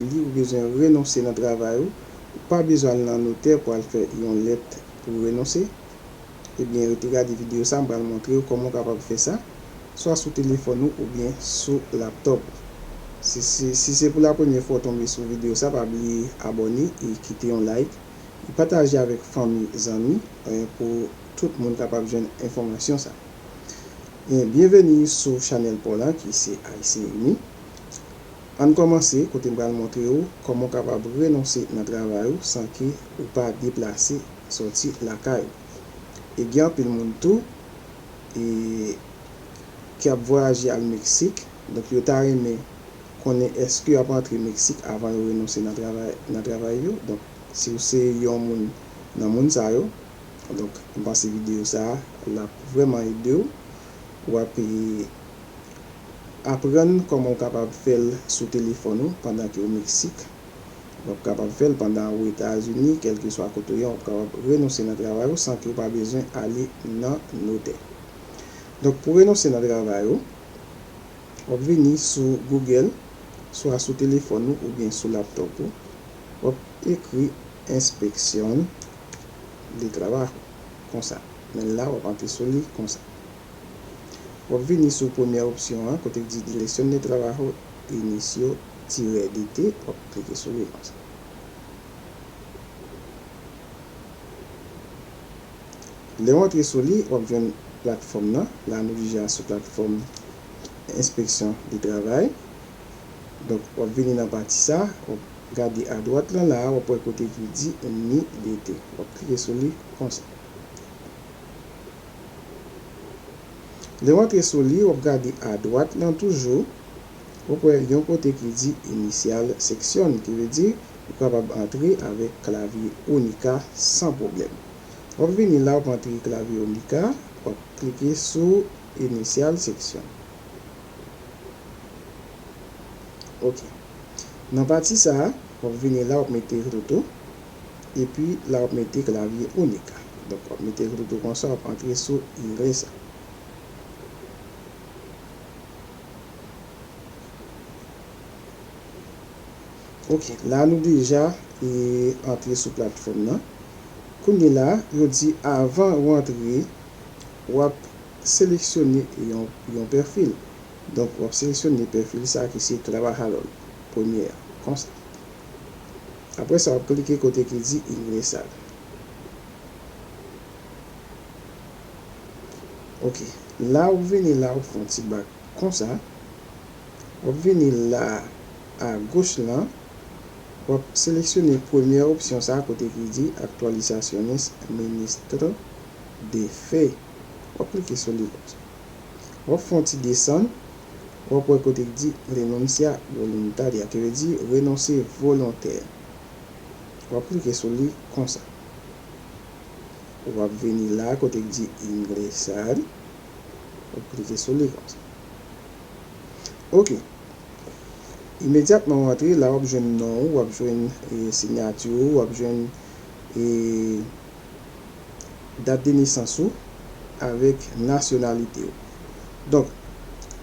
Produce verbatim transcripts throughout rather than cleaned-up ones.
li ou bezwen renonse nan travay ou, ou pa bezwen al nan notè pou al fè yon lèt pou renonse. Ebyen, rete gade videyo sa, m pral montre w kòman w kapab fè sa, swa sou telefòn ou oubyen sou laptòp ou. Si, si, si se pou la premyè fwa w tonbe sou videyo sa, pa bliye abòne e kite yon like, e pataje avèk fanmi, zanmi, eh, pou tout moun kapab jwenn enfòmasyon sa. E byenveni sou chanèl pa w la ki se Ayisyen Ini. Ann kòmanse kote m pral montre w kòman w kapab renonse nan travay ou san ke ou pa deplase sòti lakay ou. E gen anpil moun tou, e, ki ap vwayaje al Meksik. Donk, yo ta renmen konnen èske y ap antre Meksik avan yo renonse nan travay, nan travay yo. Donk, si w se yon moun nan moun sa yo, donk, m panse videyo sa a, l ap vrèman ede w. W ap, e, aprann kòman w kapab fè l sou telefòn ou pandan ke w Meksik. W ap kapab fè l pandan w Etazini, kèlkeswa kote w ye, w ap kapab renonse nan travay ou san ke w pa bezwen ale nan notè. Donk, pou renonse nan travay ou, w ap vini sou Google, swa sou telefòn ou oubyen sou laptòp ou. W ap ekri Inspección de Trabajo, konsa. Men la, w ap antre sou li konsa. W ap vini sou premyè opsyon an, kote k di Dirección de Trabajo Inicio tirè D T, w ap klike sou li konsa. Lè w antre sou li, w ap jwenn platfòm nan. La, nou deja sou platfòm Inspección de Trabajo. Donk, w ap vini nan pati sa, w ap gade adwat lan la, w ap wè kote ki di Mi D T. W ap klike sou li konsa. Lè w antre sou li, w ap gade adwat lan toujou, w ap wè yon kote ki di Iniciar Sesión, ki vle di ou kapab antre avèk klavye Unica san pwoblèm. W ap vini la, w ap antre klavye Unica, w ap klike sou Iniciar Sesión. Ok. Nan pati sa a, w ap vini la, w ap mete foto, epi la, w ap mete klavye Unica. Donk, w ap mete foto konsa, w ap antre sou Ingresa. Ok, la nou deja, e, antre sou platfòm nan. Kounye la, yo di avan w antre, w ap seleksyone yon, yon pèfil. Donk, w ap seleksyone pèfil sa ki se Trabajador, premye a, konsa. Apre sa, w ap klike kote ki di Ingresar. Ok, la w ap vini la, w ap fè yon ti bak konsa. W ap vini la, agoch lan, w ap seleksyone premyè opsyon sa kote ki di Actualizaciones Ministro de Fe. W ap klike sou li konsa. W ap fè yon ti desann, w ap wè kote ki di Renuncia Voluntaria, ki vle di renonse volontè. W ap klike sou li konsa. W ap vini la kote ki di Ingresar. W ap klike sou li konsa. Ok. Imedyatman w antre la, w ap jwenn non w, w ap jwenn, e, siyati w, w ap jwenn, e, dat de nesans ou avèk nasyonalite w. Donk,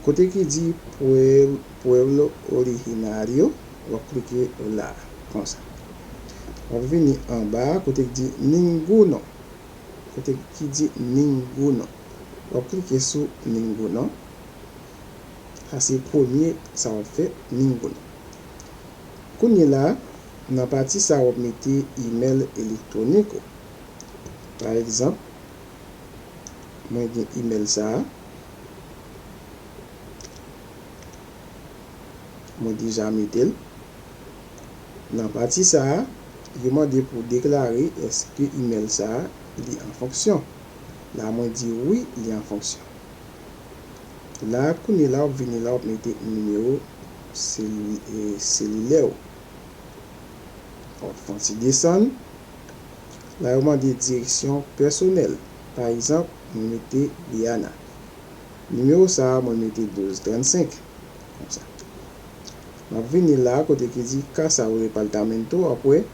kote ki di pue-, pueblo originario, w ap klike la, konsa. W ap vini anba a, kote ki di ninguno. Kote ki di ninguno. W ap klike sou ninguno. Sa se premye sa w ap fè, ninguno. Kounye la, nan pati sa, w ap mete imèl elektwonik ou. Pa egzanp, mwen gen imèl sa a. Mwen deja mete l. Nan pati sa a, yo mande pou deklare èske imèl sa a li an fonksyon. La, mwen di wi, li an fonksyon. La, kounye la, w ap vini la, w ap mete nimewo seli-, e, selilè w. W ap fè yon ti desann. La, yo mande direksyon pèsonèl. Pa egzanp, mwen mete Rihanna. Nimewo sa a, mwen mete douz trannsenk. Konsa. M ap vini la, kote ki di Casa o Departamento, w ap wè,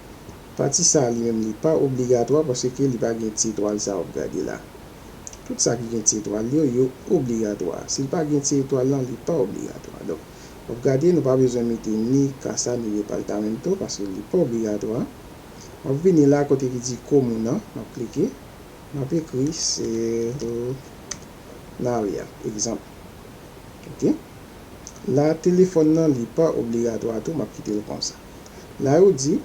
pati sa a li menm li pa obligatwa paske li pa gen ti etwal sa a w ap gade la. Tout sa ki gen ti etwal yo, yo obligatwa. Si l pa gen ti etwal lan, li pa obligatwa. Donk, W ap gade, nou pa bezwen mete ni kasa ni departamento, paske li pa obligatwa. M ap vini la kote ki di komun an, m ap klike, m ap ekri Cerro Navia, egzanp. Ok? La, telefòn nan, li pa obligatwa tou, m ap kite l konsa. La, yo di,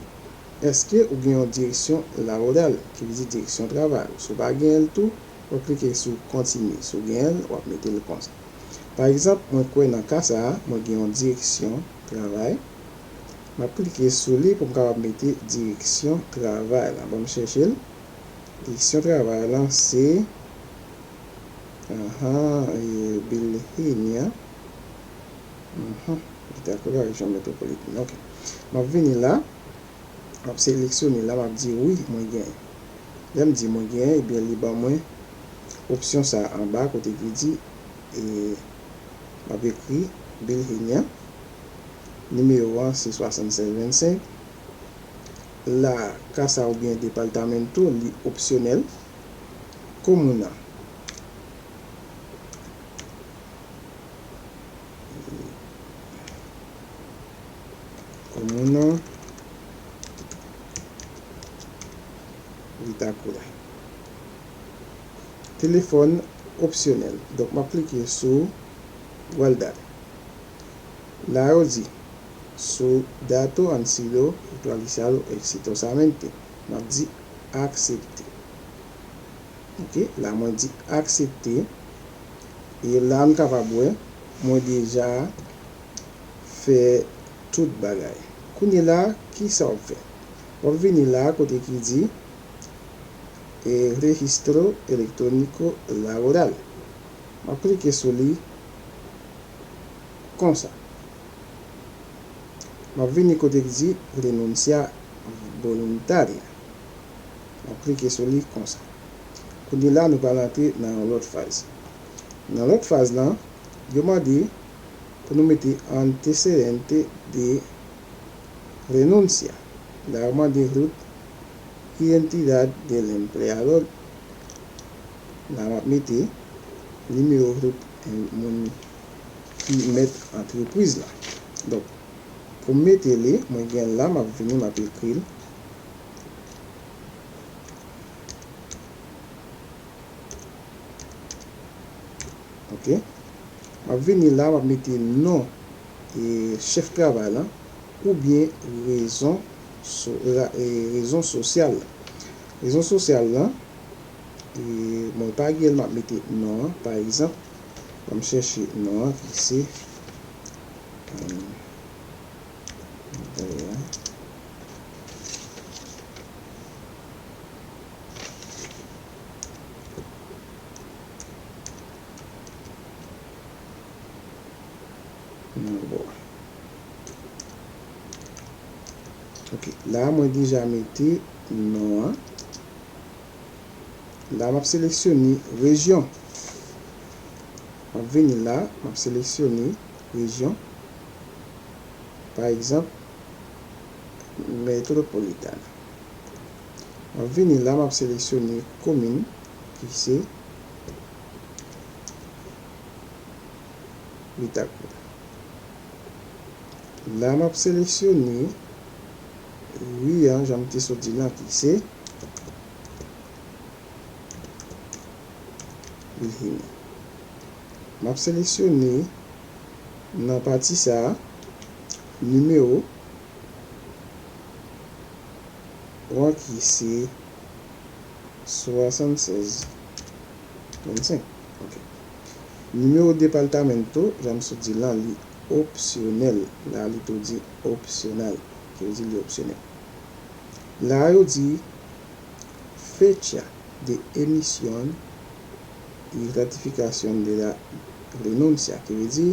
èske ou gen yon direksyon laboral, ki vle di direksyon travay? Si w pa genyen l tou, w ap klike sou kontinye. Si w genyen l, w ap mete l konsa. Pa egzanp, mwen kwè nan ka sa a, mwen gen yon direksyon travay. M ap klike sou li pou m kapab mete direksyon travay la. Ban m chèche l. Direksyon travay la, se, ahan, e, Bilhenia. Mhm. Vitacura, rejyon metwopolitèn. Ok. M ap vini la. M ap seleksyone la, m ap di wi, mwen genyen. Lè m di mwen genyen, ebyen, li ban mwen opsyon sa a anba kote ki di, e, m ap ekri Bilhenia. Nimewo a se swasannsèz vennsenk. La, kasa oubyen departamento, li opsyonèl. Komun an. Komun an, Vitacura. Telefòn opsyonèl. Donk, m ap klike sou guardar. La, yo di, su dato han sido actualizado exitosamente. M ap di aksepte. Ok, la mwen di aksepte. E la n kapab wè, mwen deja fè tout bagay. Kounye la, ki sa w ap fè? W ap vini la kote ki di, e, Registro Electrónico Laboral. M ap klike sou li konsa. M ap vini kote ki di renuncia voluntaria. M ap klike sou li konsa. Kounye la, nou pral antre nan yon lòt faz. Nan lòt faz lan, yo mande pou nou mete antecedente de renuncia. La, yo mande RUT, identidad del empleador. La, m ap mete nimewo RUT moun ki mèt antrepriz la. Donk, pou m mete li, mwen gen l la, m ap vini, m ap ekri l. Ok. M ap vini la, m ap mete non, e, chèf travay la, oubyen rezon so-, ra-, e, rezon sosyal la. Rezon sosyal la, e, mwen pa gen l, m ap mete non an, pa egzanp, ban m chèche non an ki se, e, Nan bò. Ok, la mwen deja mete non an. La m ap seleksyone rejyon. M ap vini la, m ap seleksyone rejyon. Pa egzanp, Metropolitana. M ap vini la, m ap seleksyone komin ki se Vitacura. La, m ap seleksyone ri an, jan m te sot di la, ki se Virginia. M ap seleksyone nan pati sa a, nimewo wan ki se swasannsèz vennsenk. Ok. Nimewo departamento, jan m sot di la, li opsyonèl. La, li tou di opcional, ki vle di li opsyonèl. La, yo di fecha de emisión y ratificación de la renuncia, ki vle di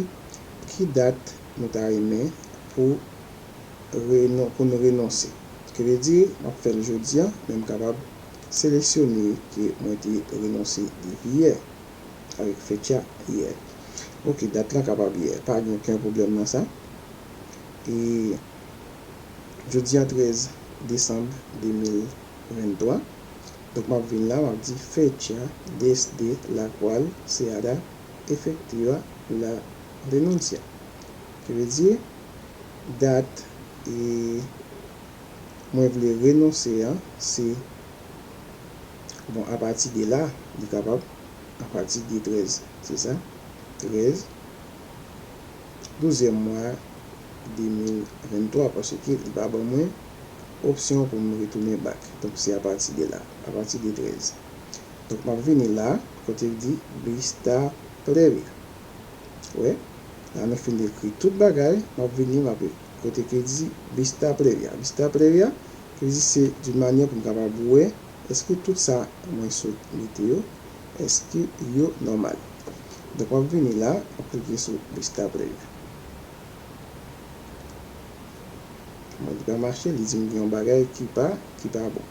ki dat nou ta renmen pou renon-, pou nou renonse. Ki vle di, m ap fè l jodi a, men m kapab seleksyone ke mwen te renonse depi yè, avèk fecha yè. Ok, dat la kapab yè, pa gen okenn pwoblèm nan sa. E jodi a trèz desanm de mil venntwa. Donk, m ap vin la, m ap di fecha desde la cual se hará efectiva la renuncia. Ki vle di, dat e mwen vle renonse an, se, bon, apati de la, li kapab, apati de trèz, se sa, trèz, douzyèm mwa de mil venntwa, paske li pa ban mwen opsyon pou m retounen back. Donk, se apati de la, apati de trèz. Donk, m ap vini la, kote l di vista previa. Wè, la nou fin ekri tout bagay, m ap vini, m ap kote ke di vista previa. Vista previa, ke di se d'une manière pou m kapab wè, èske tout sa mwen sot mete yo, èske yo nòmal. Donk, m ap vini la, m ap klike sou vista previa. Bon, li pa mache, li di m gen yon bagay ki pa, ki pa bon.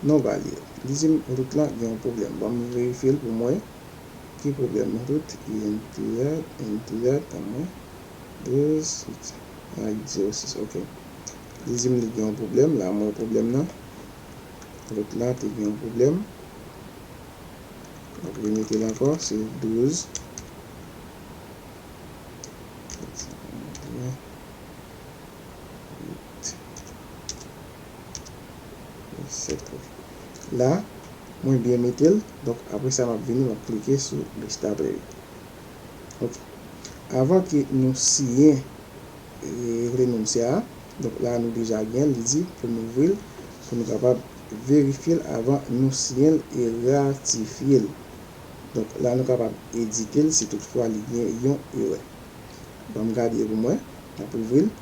Non valid. Li di m rout lan gen yon pwoblèm. Ban m verifye l pou m wè ki pwoblèm. Rout, I N T R, N T R, ban mwen douz, uit, a, uit zewo sis, ok. Li di m li gen yon pwoblèm, la mwen pwoblèm nan. Rout la te gen yon pwoblèm. Donk, remete l ankò, se douz. Sèt. La, mwen byen mete l. Donk, apre sa, m ap vini, m ap klike sou vista previa. Ok. Avan ke nou siyen e, renonse a, donk, la, nou deja gen, li di pou nou ouvri l, pou nou kapab verifye l avan nou siyen l e ratifye l. Donk, la, nou kapab edite l si toutfwa li gen yon erè. Ban m gade pou mwen, m ap ouvri l.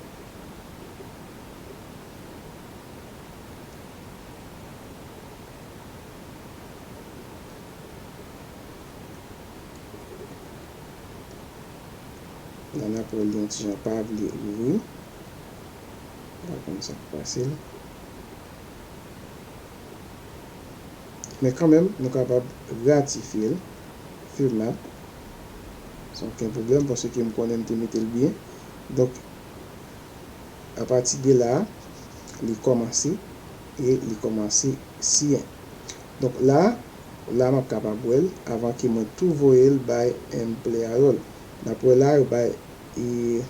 La, n ap wè li yon ti jan pa vle ouvri. M pa konn sa k pase l. Men kanmenm, nou kapab ratifye l. Firmat. San okenn pwoblèm, paske m konnen m te mete l byen. Donk, apati de la, li kòmanse e li kòmanse siyen. Donk la, la m ap kapab wè l avan ke mwen tou voye l bay empleador. N ap wè la, yo bay e,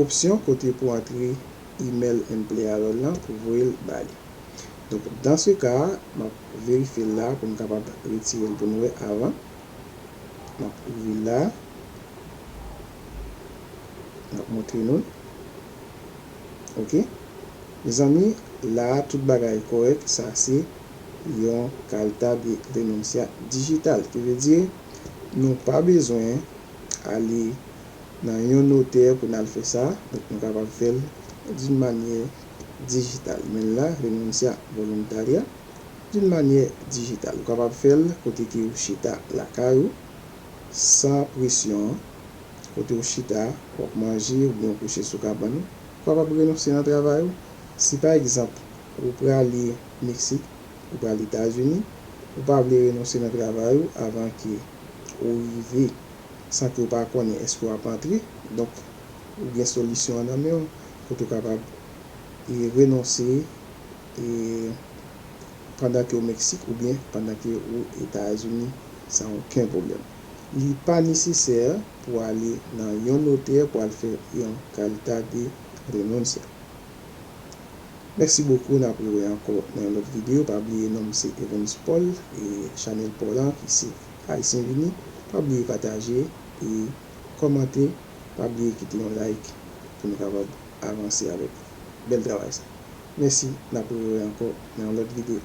opsyon kote pou antre email empleador lan pou voye l ba li. Donk, dans ce cas, m ap verifye l la pou m kapab retire l pou nou wè avan. M ap ouvri l la. M ap montre nou. Ok. Mezanmi, la, tout bagay kòrèk. Sa se yon carta de renuncia digital. Ki vle di, nou pa bezwen ale nan yon notè pou n al fè sa. Donk, nou kapab fè l d'une manière digitale. Men la, renuncia voluntaria, d'une manière digitale. Ou kapab fè l kote ke ou chita lakay ou, san presyon, kote ou chita, w ap manje, oubyen ou kouche sou kabann ou. Ou kapab renonse nan travay ou. Si, pa egzanp, ou prale Meksik, ou prale Etazini, ou pa vle renonse nan travay ou avan ke ou rive, san ke w pa konnen èske w ap antre. Donk, ou gen solisyon an nan men w, kote w kapab, e, renonse, e, pandan ke w Meksik oubyen pandan ke ou Etazini san okenn pwoblèm. Li pa nesesè pou w ale nan yon notè pou al fè yon carta de renuncia. Mèsi bokou, n ap rewè ankò nan yon lòt videyo. Pa bliye non m se Evans Paul e chanèl pa w lan ki se Ayisyen Vini. Pa bliye pataje e kòmante. Pa bliye kite yon like pou nou kapab avanse avèk bèl travay sa. Mèsi, n ap rewè ankò nan yon lòt videyo.